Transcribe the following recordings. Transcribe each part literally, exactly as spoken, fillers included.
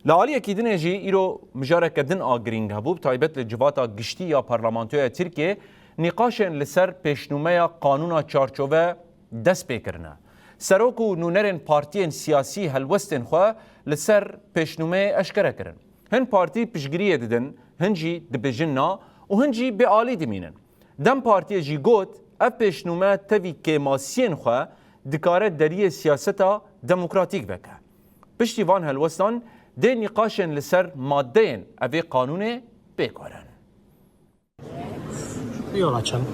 Li aliyekî dinê jî îro mijareke din a girîng hebû, bi taybet li civata giştî ya Parlamentoya Tirkiyê nîqaşên li ser pêşnûmeya qanûna çarçove dest pê kirine. Serok û nûnerên partiyên siyasî helwestên xwe li ser pêşnûmeyê eşkere kirin. Hin partî piştgiriyê didin, hin jî dibêjin na û hin jî bêalî dimînin. DEM Partiyê jî got, ev pêşnûme tevî kêmasiyên xwe dikare deriyê siyaseta demokratîk veke. Piştî van helwestan dê nîqaşên li ser maddeyên evê qanûnê pêk werin. Yol açalım.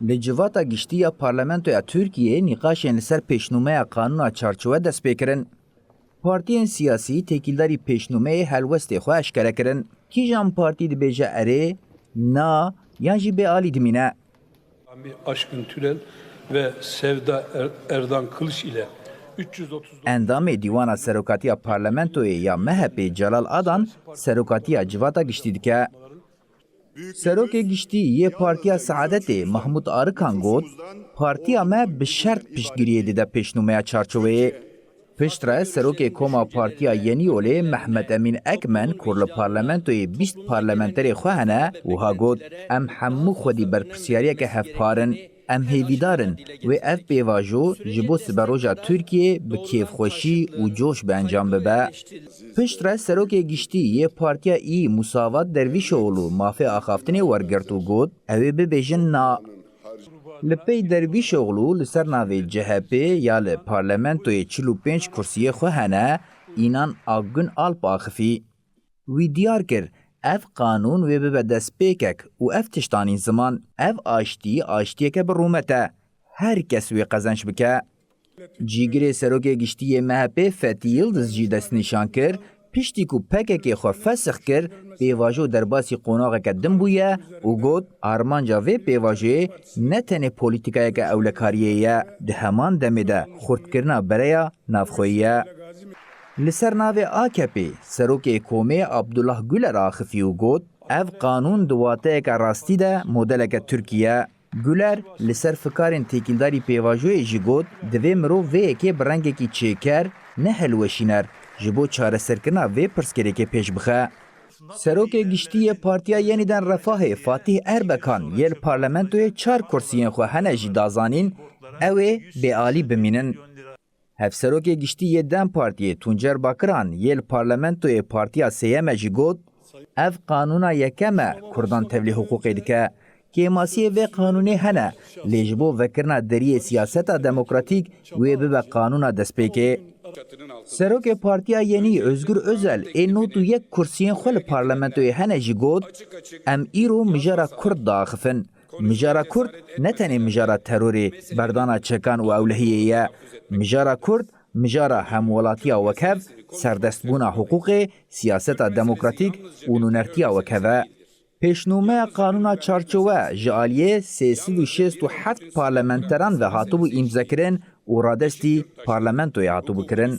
Li civata giştî ya Parlamentoya Tirkiyê nîqaşên li ser pêşnûmeya qanûna çarçove dest pê kirin. Partiyên siyasî têkildarî pêşnûmeyê helwestê xwe eşkere kirin. Kîjan partî dibêje erê, na yan jî bêalî dimîne? Sami Aşkın Tünel ve Sevda Er-, Erdan Kılıç ile üç yüz otuz dokuz Endamê Dîwana Serokatiya Parlamentoyê ya M H P Celal Adan serokatiya civata giştî dike. Serokê Giştî yê Partiya Saadetê Mahmut Arıkan got, partiya me bi şert piştgiriyê dide pêşnûmeya çarçoveyê. Piştre serokê koma Partiya Yenî Yolê Mehmet Emîn Ekmen ku li parlamentoyê bîst parlamenterê xwe hene, wiha got, em hemû xwedî berpirsiyariyeke hevpar in. Em hêvîdar in wê ev pêvajo ji bo siberoja Tirkiyê bi kêfxweşî û coş bi encam bibe. Piştre serokê giştî yê Partiya Î Musavat Dervîşoglu mafê axaftinê wergirt û got, ew ê bibêjin na. Li pey Dervîşoglu li ser navê C H P ya li parlamentoyê çil û pênc kursiyê xwe hene, Înan Akgün Alp axifî. Wî diyar kir, ev qanûn wê bibe destpêkek û ev tişt anîn ziman. Ev aştî, aştiyeke bi rûmet e. Her kes wê qezenc bike. Cîgirê Serokê Giştî yê M H P Fetî Yildiz jî destnîşan kir, piştî ku P K K xwe fesix kir, pêvajo derbasî qonaxeke din bûye û got, armanca vê pêvajoyê ne tenê polîtîkayeke ewlekariyê ye, di heman demê de xurtkirina bereya navxweyî ye. Li ser navê A K P'ê serokê komê Abdullah Güler axifî û got, ev qanûn di wateyeke rastî de modeleke Tirkî ye. Güler li ser fikarên têkildarî pêvajoyê jî got, divê mirov vê yekê bi rengekî çêker, ne hilweşîner, ji bo çareserkirina vê pirsgirêkê pêş bixe. Serokê Giştî yê Partiya Yenîden Refahê Fatîh Erbekan yê li parlamentoyê çar kursiyên xwe hene jî da zanîn, ew ê bêalî bimînin. Hevserokê Giştî yê DEM Partiyê Tuncer Bakiran yê li parlamentoyê Partiya Sêyem e jî got, ev qanûna yekem e Kurdan tevlî hiqûqê dike. Kêmasiyê vê qanûnê hene, lê ji bo vekirina deriyê siyaseta demokratîk wê bibe qanûna destpêkê. Serokê Partiya Yenî Özgür Özel ê nod û yek kursiyên xwe li parlamentoyê hene jî got, em îro mijara Kurd diaxifin. Mijara Kurd ne tenê mijara terorê, berdana çekan û ewlehiyê ye. Mijara Kurd, mijara hemwelatiya wekhev, serdestbûna hiqûqê, siyaseta demokratîk û nûnertiya wekhev e. Pêşnûmeya qanûna çarçowe ji aliyê sê sed û şêst û heft parlamenteran ve hatibû îmzekirin û radestî parlamentoyê hatibû kirin.